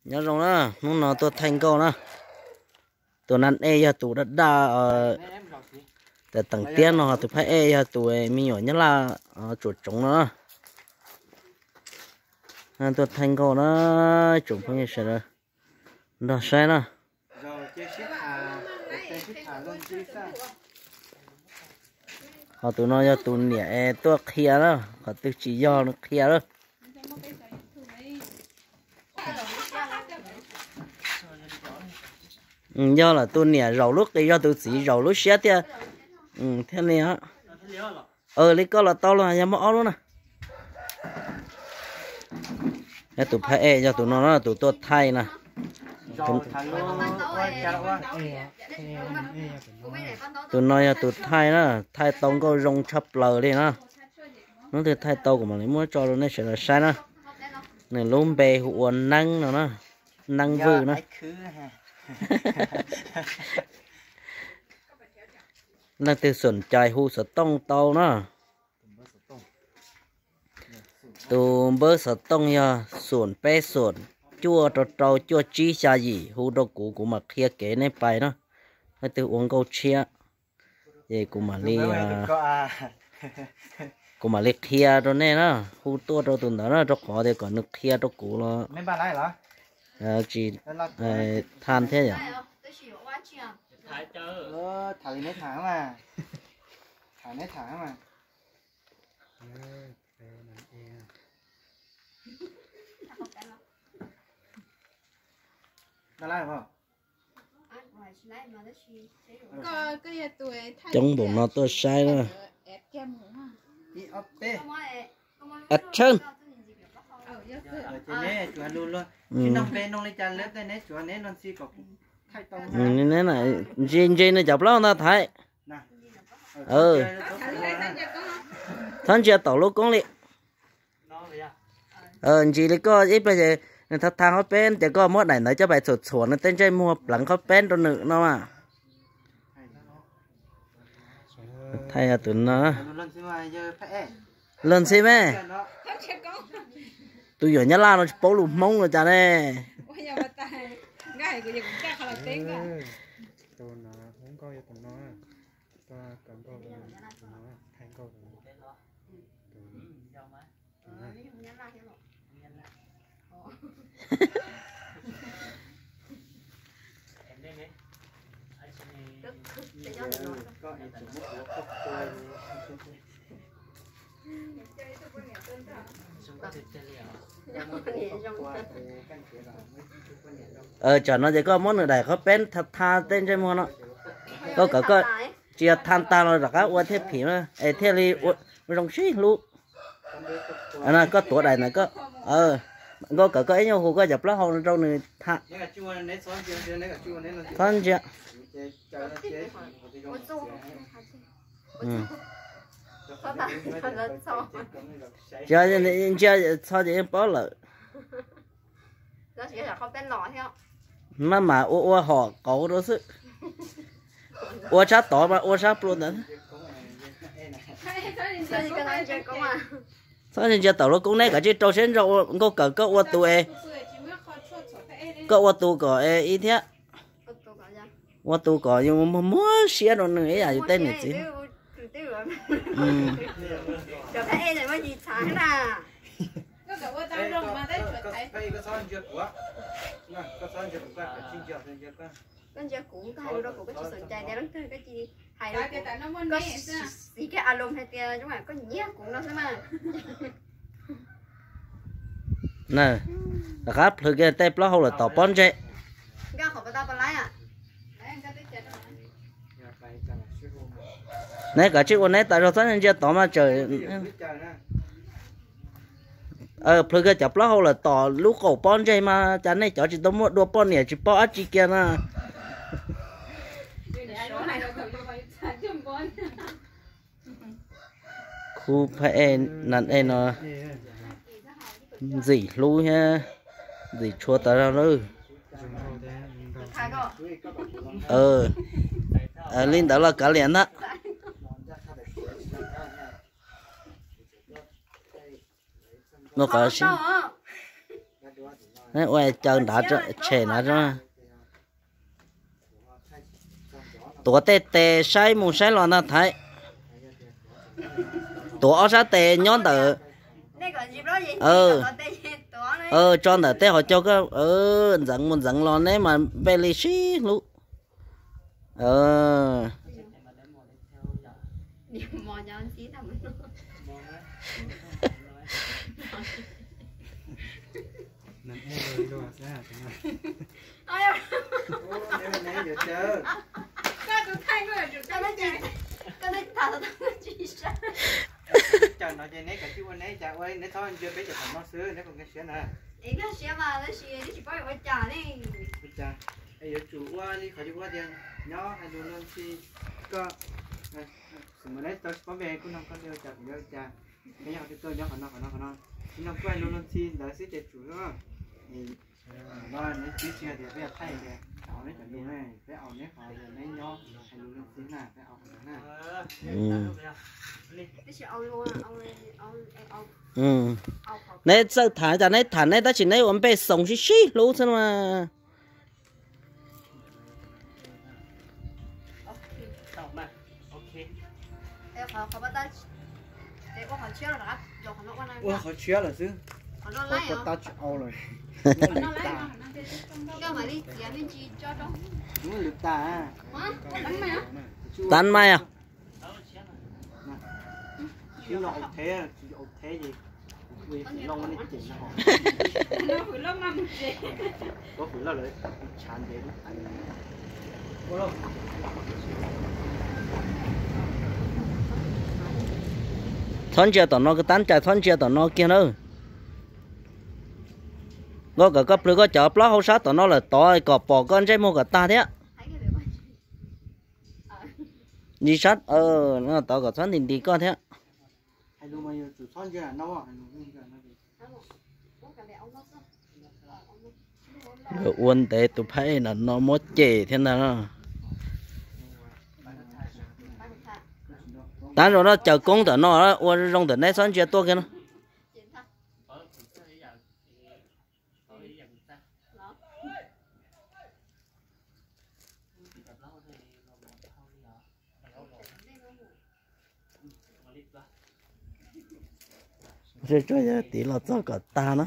Nyob zoo na, hnub no tuaj thaij nkauj na. Tus nan ej yog tus daj daj, tus teem tiab no, tus phab ej yog tus me nyuam Nyab Laj tsuam tsoov no na. Tuaj thaij nkauj na, tsoom phooj ywg sawv daws nrog saib na. Ho tus no yog tus niam es tuaj qhia na, qhov twg tsis yog nws qhia lawm. Yog lawm tus niam zaum lub qis, yog tus txiv zaum lub siab thiaj, thiaj li. Li koj los tau los yog muaj ob lub na. Yog tus phab ej yog tus no na, tus tuaj thaij na. Tus no yog tus thaij na, thaij tau nkauj zoo tshaj plaws li na. Hnub twg thaij tau kuv mam li muab tso rau nej sawv daws saib na. Nws lub npe hu ua Neeb no na, Neeb Vwj na. Leej twg xom cai hu xov tooj tau na. Tus npawb xov tooj yog xoom peb xoom cuaj rau rau cuaj tsib xya yim, hu rau kuv, kuv mam qhia kev nej pais na. Leej twg ua nkauj tshiab, ces kuv mam li, kuv mam li qhia rau nej na, hu tuaj rau tus ntawd na, rau qhov tias kom nws qhia rau kuv los tsis tha thiab yom. Coob npaum no tuaj saib na. Action. Ntsia ntsia nws cov plaub hau ntag Thaiv. Txhob ntsia tau lub koob li. Ntsis li koj ib pliag ces nws tha tha qhob peb ces koj muab daim ntawd coj pais txhuam txhuam nws tej ntsej muag pleev qhob peb rau nws no mas. Thaij tus no. Luag ntxhi me. Tus yuam Nyab Laj no tsis paub lus Hmoob los cas ne. Tsam no ces koj muab nws daim qhob peb tha tha tej ntsej muag no. Koj kawm koj tsis yog tha tag los rov qab ua thiaj phim na es thiaj li zoo sib hlub. Koj tuav daim ntawd, koj, nkauj kawm koj ib nyuag hu koj cov plaub hau rau nws tha. Txhob ntsia. Ntsia txho ces yeej paub lawm. Maj mam ua ua hom qauv rau xwb. Ua sab tod mas ua sab plua ntawd. Txhob ntsia tawm lub koob neb kav tsij rau siab ntso ua, nkauj kawm koj ua tus es, koj ua tus kom es ib thiab. Ua tus kom yus muag muag siab rau nws ib yam yus tej niam txiv. Koj ntsia kuv, koj hais lus rau kuv, koj tsis xav cai tias leej twg, koj cia li hais rau kuv. Koj siv kiag a lus hais tias zoo koj nyiam kuv no xwb mas. Rov qab plhws kiag tej plaub hau lawm tom pob ntseg. Neb kav tsij ua neb tas zog, txhob ntsia tod mas tsawm. Plhws kiag cov plaub hau lawm tom lub qaum pob ntseg mas cas nej cov tsis tau muaj dua poj niam tsis paub dab tsi kiag na. Khub phab ej nas ej no ntxim hlub thiab ntxim tshua tas zog lawm. Li ntawd los kav liam ntag. Noj qab sib Ua caw nrad, tshem nrad. Tuav tej tes saib mus saib los ntag Thaiv. Tuav ob sab tes nyob ntawm, tso ntawm tej hauv caug koj, ntxeev mus ntxeev los neb mas npej li sib hlub. Cov no ces neb kav tsij ua neb cas ua, neb txhob ntsia peb cov tom no xwb, neb puas nkag siab na? Nkag siab mas tab sis tsis paub yuav ua cas li. Ua cas? Es yuav tsum ua li qhov yus ua tias nyob hais lus luag ntxhi, koj, xws li neb tau tsis paub npe kuj nug koj li ua cas kuv yuav ua cas. Koj nyob qhov twg tuaj nyob qhov no qhov no qhov no, tsis nug kuj hais lus luag ntxhi ntawd xwb ces tsum xwb. Neb tib si hais tias peb yuav thaij tias au neb cov lus ne, peb au neb qhov neb nyob hais lus luag ntxhi na, peb au qhov ntawd na. Neb txawj tham cas neb tham neb tab sis neb ua npej xoom sib sib hlub xwb no mas. Ua qhov tshiab lawm xwb, ua tab tsis au lawm. Lwm tas. Tán mai os. Txhob ntsia tom no, tab cais txhob ntsia tom no kiag na. Nkauj Kawm, koj plhws koj cov plaub hau sab tom no lawm tod kom pom koj ntsej muag kom tag thiab. Nti sab tod kom txhob nti nti koj thiab. Ua ntev tus phab ej no no muab cem thiab ntag. Tab zaum no caws koob ntawm no, ua zoo ntawm neb txhob ntsia tuaj kiag no. Tso yawg tid los txog kom tag na.